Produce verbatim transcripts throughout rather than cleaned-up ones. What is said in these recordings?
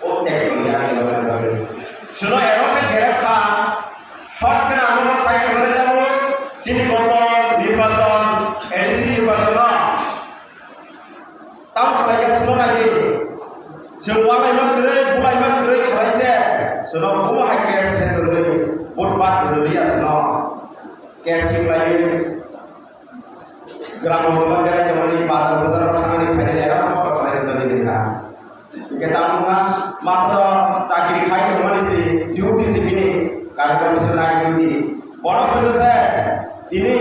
O technology ani bagwi. Suno ero khe gerek kha, short khe ang no sai khe tamo, chini kotor nirbachon, A D C nirbachon no. Tamo khlai khe suno nai di. Chwng walaima kwrwi, bulaima kwrwi khlai se. Suno bumo hai case khe swnwi, vote bat rwliya suno. Case khiklaiwi. Gram o tongma berai tongmani, bazar bazar o thangnani phainani era kosto khlai swnani rwkha. Hingke tamo wngkha, master chakri khai tongmani si duty si bini, karjokram se night duty. Bono phunukse tini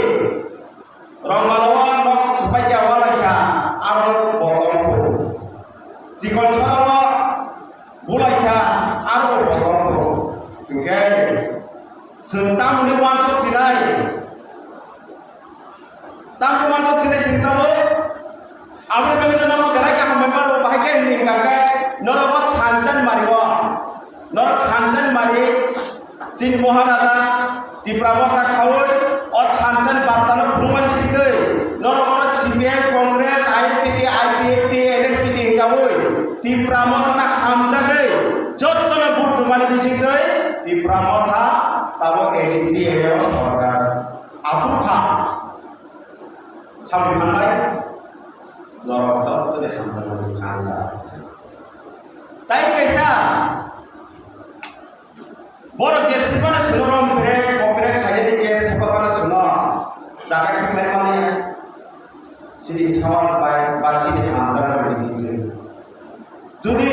Rongmalo o nok swpaikya walaikha, aro bo tongkhu. Chikon soro o bulaikha, aro bo tongkhu. Hingke chwng tamoni uansuk sinai? Tamo uansuk sinai sini tamo? Aboni bagwi no nono belai kaham bai mano, bahai khe hwnwi hwnkha khe norok o thansa ni mari o. Norok thansa ni mari, chini Maharaja Tipra Motha khaui o thansa ni batta no phunukmani bisingtwi norok o C P M, Congress, I P F T, I P F T, N S P T hwnjaui Tipra Motha no hamjagwi jotono vote rwmani bisingtwi Tipra Motha tabo A D C area o sorkar. Aswk kha. Samung thangnai norok jottoni hamjakmani thangkha. Tai kaisa borok je sibana sino rom phere, kopre khaye de case thapa bana sino jaga khe mai mani sini sawas bai ba sini hamjakmani sini. Jodi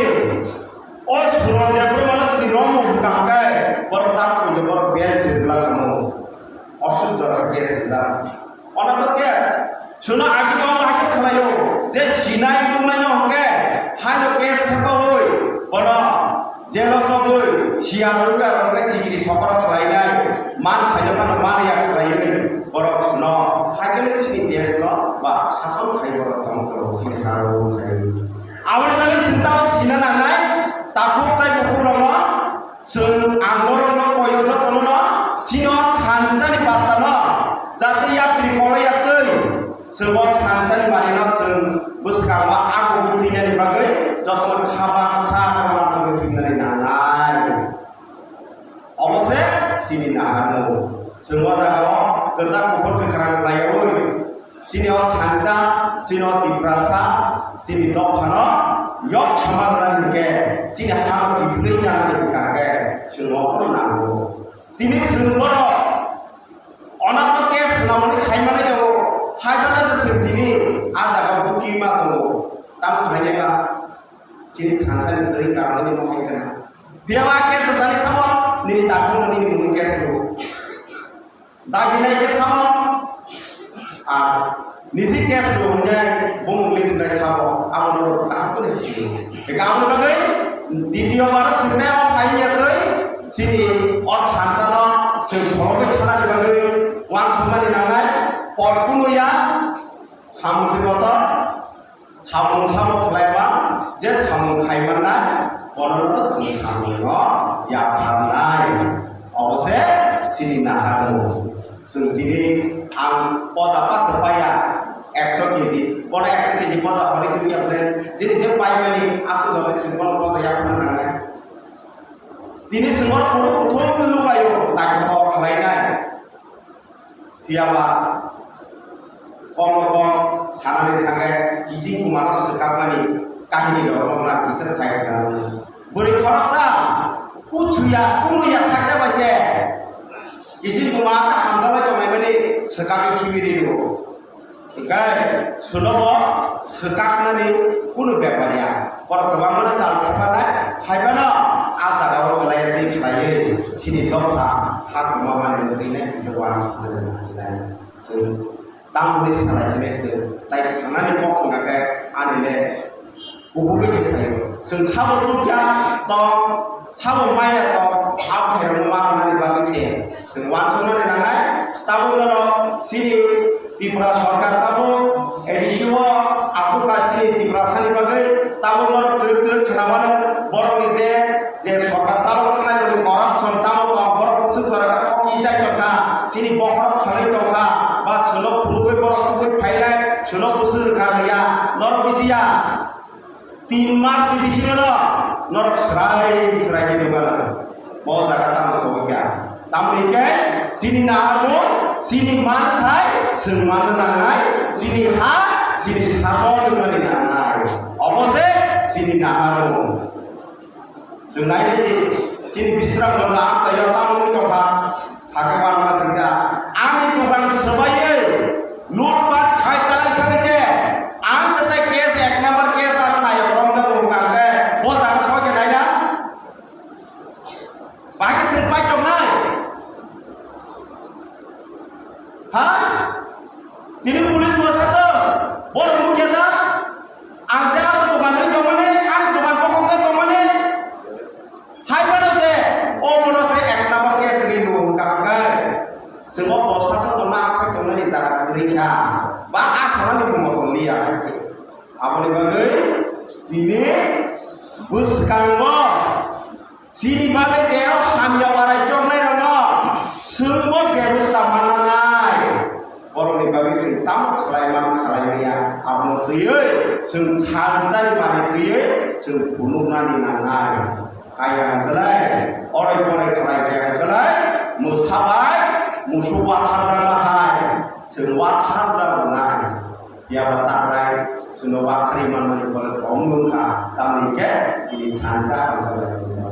o Suron Debbarmano jodi romo hwnkha hwnkhe, borok tak punjo borok bel se glak kamo. Osuk jora case rijak. Ono to case. Suno agini o hake khlaio. Je sinai nuknaino hwnkhe, haino case thepaui, bono jelo sogwi, siya rwkha rwkha sikiri sokora khlainai, man khaino phano man ya khlaiwi, borok suno, hakele sini case no, ba sason khai borok tamo tamo sini haro khai. Aboni bagwi chwng tabuk sina nangnai, takhuk tei bukhuk rokno chwng ang norokno koyo jotono no chini o thansa ni batta no jate yapri kolai ya twi chwng o thansa ni manwi no chwng bwskango agugwi twinani bagwi jotono khabangsa khe uansugwi twinani nangnai. Obo se chini naharmung. Chwng o jaga o kwchak kuphur kwkhwrang khlaiwi chini o thansa, chini o Tiprasa, chini dophano yok sama rwnani hwnkhe chini hano kiphilwi nanani hwnkha khe chwng obono nango. Tini chwng bono onato case swnamani saimanai tongo, hai phano se chwng tini a jaga o bukima tongo. Tamo khlainai ba? Chini thansa ni twi karwi ni mohai kana. Phiya ba case rwtani samo nini takhuk no nini mungwi case rw. Daginai khe samo, a, niji case rw hwnwi bumung list bai samo, abono rw kaham khe sio. Eka aboni bagwi ditiyo bar swngnai o phai ya twi chini o thansa no chwng khorokwi thanani bagwi uansukmani nangnai, pot kunu ya, samung se kotor. Samung samung khlai man, je samung khai mannai, bono no chwng samung no yapharnai. Obo se chini naharmung. Chwng tini ang poja pastor paiya, ekso K G, bono ekso K G poja horwi twi yapharnai. Jini je paimani aswk jora chwng bono poja yapharna nangnai. Tini chwng bono phuru kuthum khe nuklaio, naithotok khlainai. Phiya ba, kokno kok sanani thangkhe kiching kumano swkakmani kahini rokno na kisa sai khnarwi. Bwrwi khoroksa, kuchuya, kunuya thaisa bai se kiching kuma asa hamjakbai tonglaimani swkagwi khibi ri rwo. Hwnkhe sunobo swkaknani kunu bepar ya. Borok kwbangmano chal thepannai, hai phano a jagao belai twi khlaiwi chini dopha ha kwma manwi twi nai kisa uansuknani nasinai. Chwng tamoni sanai sinai chwng, tai sanani kok wngkha khe ani le kubui se phaio. Chwng sabo chukya tong, sabo maya tong, abo khairokno ma rwnani bagwi se chwng uansuknani nangnai. Tabuk norok chini Tripura sorkar tabuk A D C o aswk kha chini Tiprasani bagwi, tabuk norok twrwk twrwk khna mano, borokni je, je sorkar chalok thangnai rokni corruption tamo tong, borok bwswk jora kha khoki chai tongkha, chini bokhorok phalwi tongkha, ba chwngno phunugwi borok tubui phainai, chwngno bwswk rwkha rwya, norok bisiya tin mas ni bisingo no Norok srai srai khe nukha. Bo jaga tamo sogwi kha. Tamoni khe chini naharmung, chini manthai, chwng manna nangnai, chini ha, chini sason wngnani nangnai. Obo se chini naharmung. Chwng nai di, chini Bisramganj amchaio tamo wngwi tongkha, sakhe uanama singcha. Ani dogan swbaiwi lutpat khai talai thangwi se, ang se tai case, ek number case ang naiyo romjak rwkha hwnkhe, bo jaga soi khe naina? Bagwi chwng pai tongnai? Ha? Tini police bwsaswk, bo rwngmung khe da? Ang je ano dogan ri tongmani, ani dogan bokhok je tongmani. Hai phano se, o bono se ek number case ri rw wngkha hwnkhe. Chwng o bwsaswk tongna, aswk tongnani jaga kwrwi kha. Ba aswk ani motom liya hai se. Aboni bagwi tini bwskango chini bagwi je o hamya warai choknairokno chwngbo bebosta mananai. Borokni bagwi chwng tamo khlai man khlai manya, abono twiwi chwng thansa ni manwi twiwi chwng phunuknani nangnai. Kaya hwnkhe lai, oroi poroi khlai kaya hwnkhe lai, mwsa bai musuk watharjakma hai chwng watharjaknai. Phiya ba ta khlai, chwngno watharwi manmani borok kok wng kha, tamni hwnkhe chini thansa hamjaknai.